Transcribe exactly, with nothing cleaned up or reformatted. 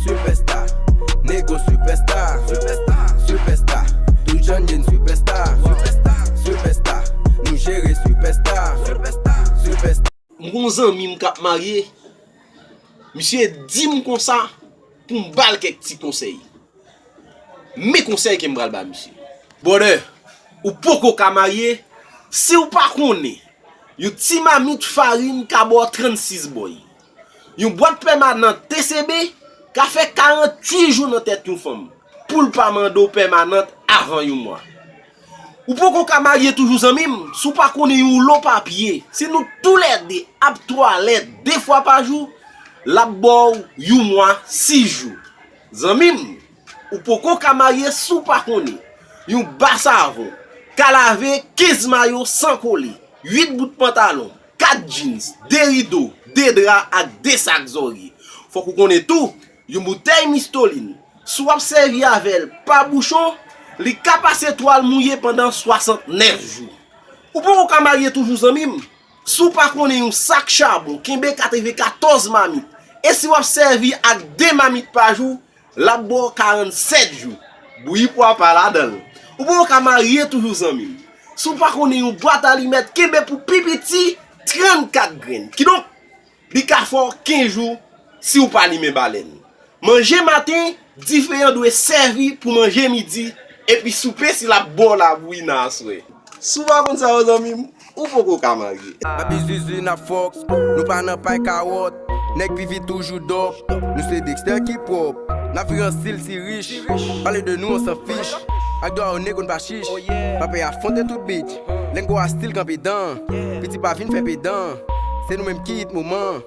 Superstar, nego superstar, superstar, superstar. Tout jan yen superstar, superstar, superstar. Nou jere superstar, superstar, superstar. M gon zanmi m k ap marye, misye di m konsa pou m ba l kèk ti konsèy. Men konsèy ke m pral ba misye. Brother, ou poko ka marye si w pa konnen yon ti mamit farin ka ba w trannsis bòy. Yon bwat pèmanant T C B ka fè karannwit jou nan tèt yon fanm pou l pa mande w pèmanant avan yon mwa. Ou poko ka marye toujou zanmi m si w pa konnen yon woulo papye. Si nou toulède ap twalèt de fwa pa jou, l ap ba w yon mwa sis jou. Zanmi m, ou poko ka marye si w pa konnen yon ba savon ka lave kenz mayo san kole, uit bout pantalon, kat jeans, de rido, de dra ak de sak zòrye. Fòk ou konnen tou, yon boutèy mistolin, si w ap sèvi avè l pa bouchon, li ka pase twal mouye pandan swasantnèf jou. Ou poko ka marye toujou zanmi m, si w pa konnen yon sak chabon kenbe katrevenkatòz mamit, e si w ap sèvi ak de mamit pa jou, l ap ba w karannsèt jou. Bouyi pwa pa ladan l. Ou poko ka marye toujou zanmi m, si w pa konnen yon bwat alimèt kenbe pou pi piti trannkat grenn. Kidonk, li ka fè w kenz jou si w pa limen balèn. Manje maten, dife an dwe sèvi pou manje midi, epi soupe si l ap ba w labouyi nan aswè. Si w pa konn sa yo zanmi m, ou poko ka marye. Papi Zuzu n ap fòk, nou pa nan pay kawòt. Nèg vivi toujou dòp, nou se Dexter ki pwòp. N ap viv an stil ti rich, pale de nou on s'en fiche. Ak dwa yo nego n pa chich. Papi a fonte tout bitch, lengo a stil kanpe dan. Piti pa vin fè pedan, se nou menm ki hit moman.